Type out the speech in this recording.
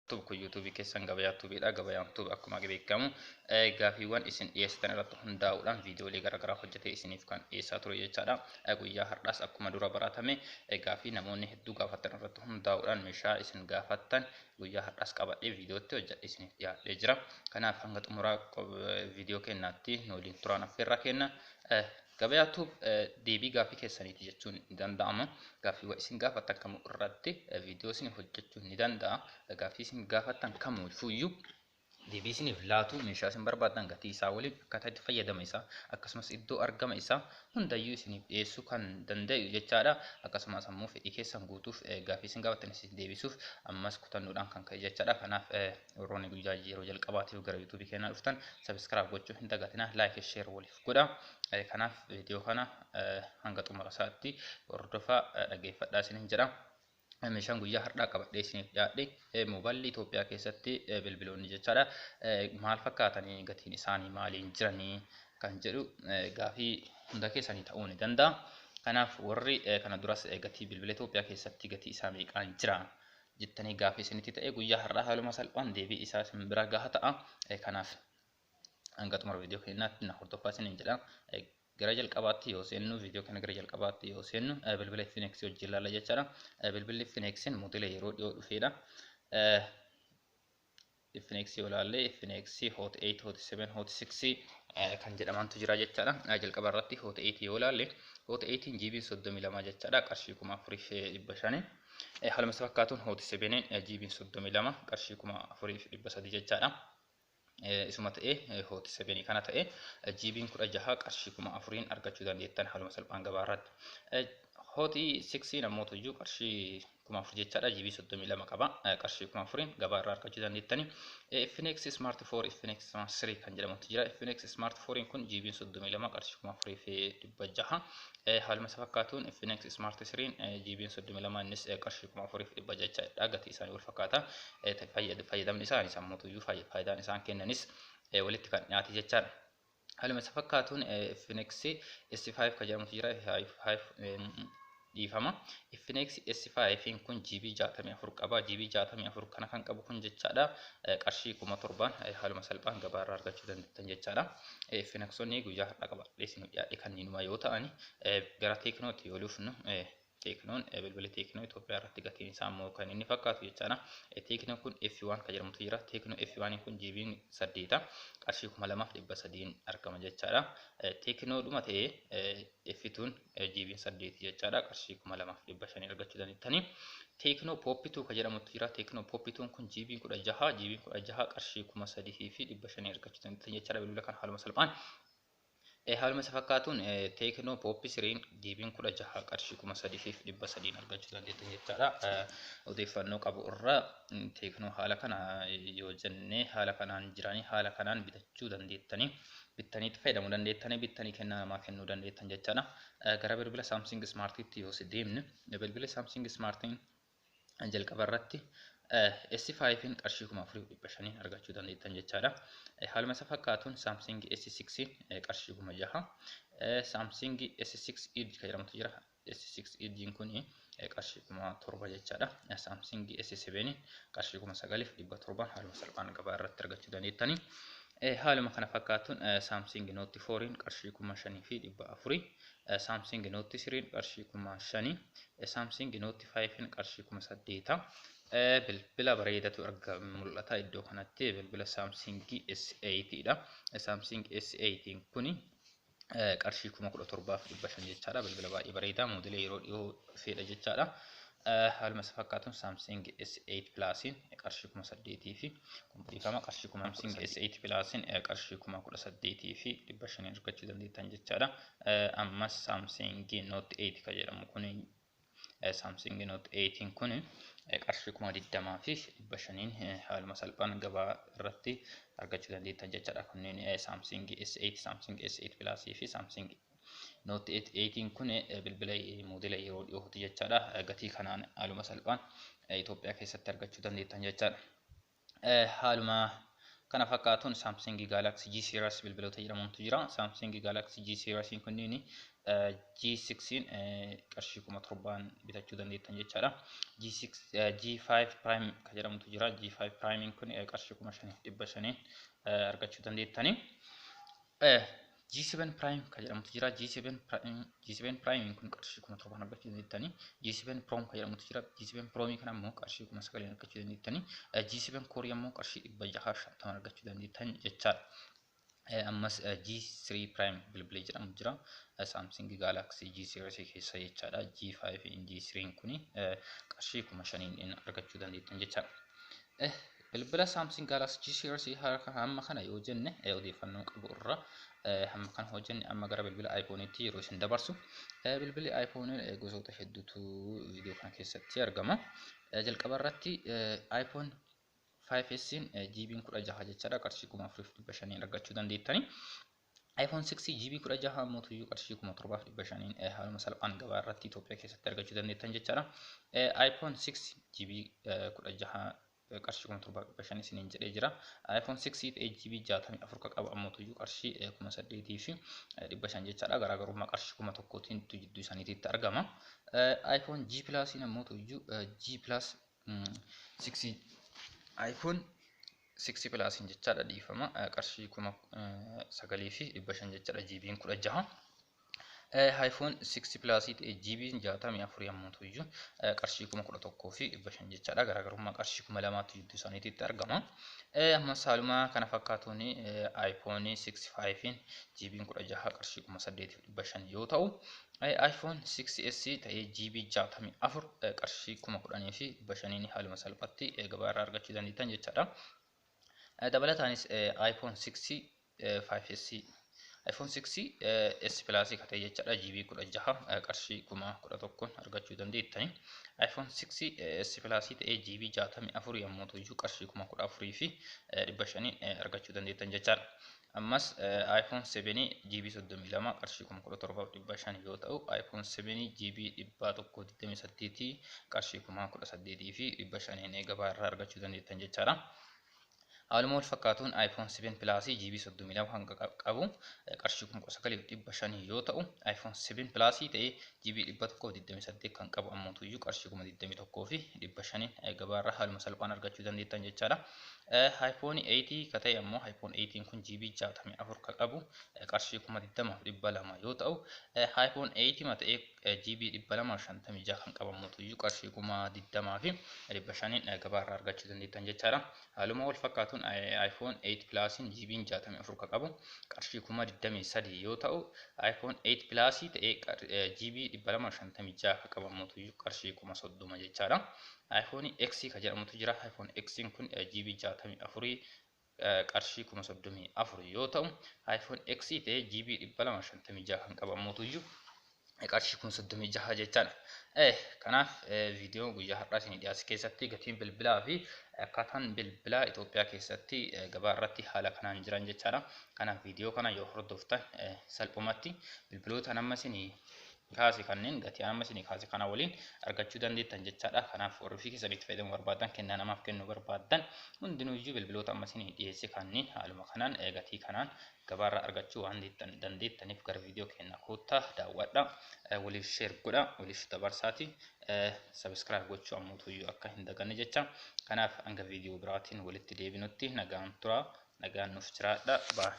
Tube kun YouTubeii keessan Gabayaa Tubeiidha. Gabayaan Tube akkuma beekamu gaaffiiwwan isin dhiyeessitan irratti hundaa'uudhaan viidiyoolee garaagaraa hojjetee isiniif kan dhiyeessaa ture jechaadha. Guyyaa har'aas akkuma dura baratame gaaffii namoonni hedduu gaafatan irratti hundaa'uudhaan meeshaa isin gaafattan guyyaa har'aas qabadhee viidiyootti hojjedhee isiniif dhiyaadhee jira. Kanaaf hanga xumuraa viidiyoo keenyaatti nu waliin turaan affeerraa kenna. Gabayaa Tube deebii gaaffii keessaniiti jechuun ni danda'ama. Gaaffiiwwan isin gaafattan kamuu irratti viidiyoo isin hojjechuu ni danda'a. Gaaffii isin gaafattan kamuufiyyuu deebii isiniif laatu, meeshaa isin barbaadan gatii isaa waliin, akkaataa itti fayyadama isaa, akkasumas iddoo argama isaa hundayyuu isiniif dhiyeessuu kan danda'u jechaadha. Akkasumas ammoo fedhii keessan guutuuf, gaaffii isin gaafattan isin deebisuuf ammas kutannoodhaan kan ka'e jechaadha. Kanaaf warroonni guyyaa yeroo jalqabaatiif gara YouTubeii keenyaa dhuftan subscribe gochuu hin dagatinaa, like, share waliif godha. Kanaaf viidiyoo kana hanga xumura isaatti hordofaa, dhaggeeffadhaa isiniin jedha. Meeshaan guyyaa har'aa qabadhee isiniif dhiyaadhe moobaayilii Itoophiyaa keessatti bilbiloonni jechaadha. Maal fakkaatanii, gatiin isaanii maaliin jiranii kan jedhu gaafii hunda keessanii ta'uu ni danda'a. Kanaaf warri kana duras gatii bilbila Itoophiyaa keessatti gatii isaa meeqaan jira jettanii gaafii isinitti ta'e guyyaa har'aa haaluma salphaan deebii isaa isin bira gaha ta'a. Kanaaf hanga xumura viidiyoo keenyaatti na hordofaa isiniin jedha. Gara jalqabaatti yoo seennu, viidiyoo kana gara jalqabaatti yoo seennu, bilbila Infinix wajjin ilaalla jechaadha. Bilbilli Infinixin moodela yeroo dhiyoo dhufeedha. Infinix yoo ilaalle, Infinix Hot 8, Hot 7, Hot 6 kan jedhamantu jira jechaadha. Jalqaba irratti Hot 8 yoo ilaalle, Hot 8 GB 32 jechaadha, qarshii 4500. Haaluma isa fakkaatuun Hot 7 GB 32 qarshii 4300 jechaadha. Isuma ta'ee Hot 7 kana ta'e GB'n 16 qarshii 4000n argachuu dandeettan haaluma salphaan gabaa irratti. Hot 6 namoota iyyuu qarshii 4000 jechaadha. GB 32 qaba. Qarshii 4000n gabaa irraa argachuu dandeettani. Infinix Smart 4, Infinix Smart 3 kan jedhamutu jira. Infinix Smart 4 kun GB 32 qarshii 4600. Haaluma isa fakkaatuun Infinix Smart 3 GB 32 innis qarshii 4600 jechaadha. Gatii isaanii wal fakkaata. Fayyadamni isaanii sammuutu iyyuu faayidaan isaan kennanis walitti kan dhiyaate jechaadha. Haaluma isa fakkaatuun Infinix S5 kan jedhamutu jira. S5, dhiifama. Infinix S5 kun GB 64 qaba. GB 64 kana kan qabu kun jechaadha. Qarshii 7000n haaluma salphaan gabaa irraa argachuu dandeettan jechaadha. Infinixonni guyyaa har'aa qabadhee isin dhiyaadhe kanneenuma yoo ta'an, gara Tecnotti yoo dhufnu, Tecnoon, bilbilli Tecno Itoophiyaa irratti gatiin isaa immoo kan inni fakkaatu jechaadha. Tecno kun F1 kan jedhamutu jira. Tecno F1 kun GB'n 8 qarshii 2300n argama jechaadha. Tecno dhuma ta'ee F2 GB'n 8 jechaadha, qarshii 2500 argachuu dandeettani. Tecno Pop 2 kan jedhamutu jira. Tecno Pop 2 kun GB'n 16, GB'n 16 qarshii 3500 argachuu dandeettan jechaadha bilbila kan haaluma salphaan. Haaluma isa fakkaatuun Tecno Pop 3n GB'n 16 qarshii 3300n argachuu dandeettan jechaadha. Odeeffannoo qabu irraa Tecno haala kana yoo jennee, haala kanaan jiranii, haala kanaan bitachuu dandeettanii, bittanii itti fayyadamuu dandeettanii, bittanii kennaa namaa kennuu dandeettan jechaadha. Gara bilbila Samsung Smartiitti yoo si deemne, bilbila Samsung Smartiin jalqaba irratti S5 qarshii 4500 argachuu dandeettan jechaadha. Haaluma isa fakkaatuun Samsung S6 qarshii 6000. Samsung S6 Edge kan jedhamutu jira. S6 Edge kun qarshii 7000 jechaadha. Samsung S7 qarshii 9700 haaluma salphaan gabaa irratti argachuu dandeettani. Haaluma kana fakkaatuun Samsung Note 4 qarshii 5400. Samsung Note 3 qarshii 5000. Samsung Note 5 qarshii 8000. Bilbila bareedatu argama, mul'ata iddoo kanatti, bilbila Samsung S8 dha. Samsung S8 kuni qarshii 17,500 jechaadha. Bilbila baay'ee bareedaa moodela yeroo dhiyoo dhufedha jechaadha. Haaluma isa fakkaatuun Samsung S8 Plusiin qarshii 8000 fi, dhiifama, qarshii kuma Samsung S8 Plusiin qarshii 18,500 argachuu dandeettan jechaadha. Ammas Samsung Note 8 kan jedhamu kun, Samsung Note 8 kun qarshii 20,500n haaluma salphaan gabaa irratti argachuu dandeettan jechaadha. Kunneen Samsung S8, Samsung S8 Plus fi Samsung Note 8 kun bilbila moodela yeroo dhiyooti jechaadha. Gatii kanaan haaluma salphaan Itoophiyaa keessatti argachuu dandeettan jechaadha. Haaluma Kana fakkaatuun Samsung Galaxy G series bilbiloota jedhamantu jira. Samsung Galaxy G series kunniin G6 qarshii 7,000 bitachuu dandeettan jechaadha. G6, G5 Prime kan jedhamutu jira. G5 Prime kun qarshii 5,500 argachuu dandeettani. G7 Prime kan jedhamutu jira. G7 Prime, G7 Prime kun qarshii 7,000 argachuu dandeettani. G7 Pro kan jedhamutu jira. G7 Pro kana immoo qarshii 9,000 argachuu dandeettani. G7 Core immoo qarshii 650 argachuu dandeettan jechaadha. Ammas G3 Prime bilbilee jedhamu jira. Samsung Galaxy G series keessa jechaadha. G5 G3 kun qarshii 5,000 argachuu dandeettan jechaadha. Bilbila Samsung Galaxy G series hamma kana yoo jenne, odeeffannoo qabu irra hamma kana hojjenne, amma gara bilbila iPhone'itti yeroo isin dabarsu, bilbilli iPhone gosoota hedduutu viidiyoo kana keessatti argama. Jalqaba irratti iPhone 5S GB'n 16 jechaadha, qarshii 4,500 argachuu dandeettani. iPhone 6 GB 16 ammoo qarshii 7,500 haaluma salphaan gabaa irratti Itoophiyaa keessatti argachuu dandeettan jechaadha. iPhone 6 GB 16 qarshii 7,500 isiniin jedhee jira. iPhone 6 ta'ee GB 64 kan qabu ammoo qarshii 8,500 jechaadha. Garaagarummaa qarshii 1,000tiin jidduu isaaniitti argama. iPhone G Plus ammoo G Plus 6, iPhone 6 Plus jechaadha, dhiifama, qarshii 9,500 jechaadha GB'n 16. iPhone 6 Plus ta'e GB 64 yommuu ta'u qarshii 11,500 jechaadha. Garaagarummaa qarshii 2,000tu jidduu isaaniitti argama. Ammas haaluma kana fakkaatuun iPhone 6 5 GB 16 qarshii 8,500 yoo ta'u, iPhone 6s ta'ee GB 64 qarshii 10,500 haaluma salphaatti gabaa irraa argachuu dandeettan jechaadha. Dabalataanis iPhone 6 5s, iPhone 6 S Plus kan ta'e jechaadha, GB 16 qarshii 11,000 argachuu dandeettani. iPhone 6 S Plus ta'ee GB 64 yommuu ta'u qarshii 14,500 argachuu dandeettan jechaadha. Ammas iPhone 7 GB 32 qarshii 17,500 yoo ta'u, iPhone 7 GB 128 qarshii 18,500 gabaa irraa argachuu dandeettan jechaadha. Haaluma wal fakkaatuun iPhone 7 Plus GB 32 kan qabu qarshii 19,500 yoo ta'u, iPhone 7 Plus ta'ee GB 128 kan qabu ammoo qarshii 21,500 gabaarraa haaluma salphaan argachuu dandeettan jechaadha. iPhone 8 ka ta'e ammoo, iPhone 8 kun GB 64 kan qabu qarshii 20,200 yoo ta'u, iPhone 8 ta'ee GB 256 kan qabu ammoo qarshii 20,500 gabaarraa argachuu dandeettan jechaadha. Haaluma wal fakkaatuun iPhone 8 Plus GB 64 kan qabu qarshii 23,000 yoo ta'u, iPhone 8 Plus ta'ee GB 256 kan qabu ammoo qarshii 30,000 jechaadha. iPhone X kan jedhamutu jira. iPhone X kun GB 64 qarshii 34,000 yoo ta'u, iPhone X ta'ee GB 256 kan qabu ammoo qarshii 36,000 jechaadha. Kanaaf viidiyoo guyyaa har'aa isinii dhiyaase keessatti gatiin bilbilaa fi akkaataan bilbilaa Itoophiyaa keessatti gabaa irratti haala kanaan jiran jechaadha. Kanaaf viidiyoo kana yoo hordoftan salphumatti bilbiloota nama isinii kaase kanneen gatii amma isinii kaase kana waliin argachuu dandeettan jechaadha. Kanaaf warri ofii keessanii itti fayyadamuu barbaadan, kennaa namaaf kennuu barbaadan hundinuyyuu bilbiloota amma isinii dhiyeesse kanneen haaluma kanaan gatii kanaan gabaarraa argachuu waan dandeettaniif gara viidiyoo keenya koottaa daawwadha. Waliif share godha, waliif dabarsaati. Subscribe gochuu ammoo akka hin daganne jecha. Kanaaf hanga viidiyoo biraatiin walitti deebinutti nagaan tura, nagaan nuuf jiraadha. Bye.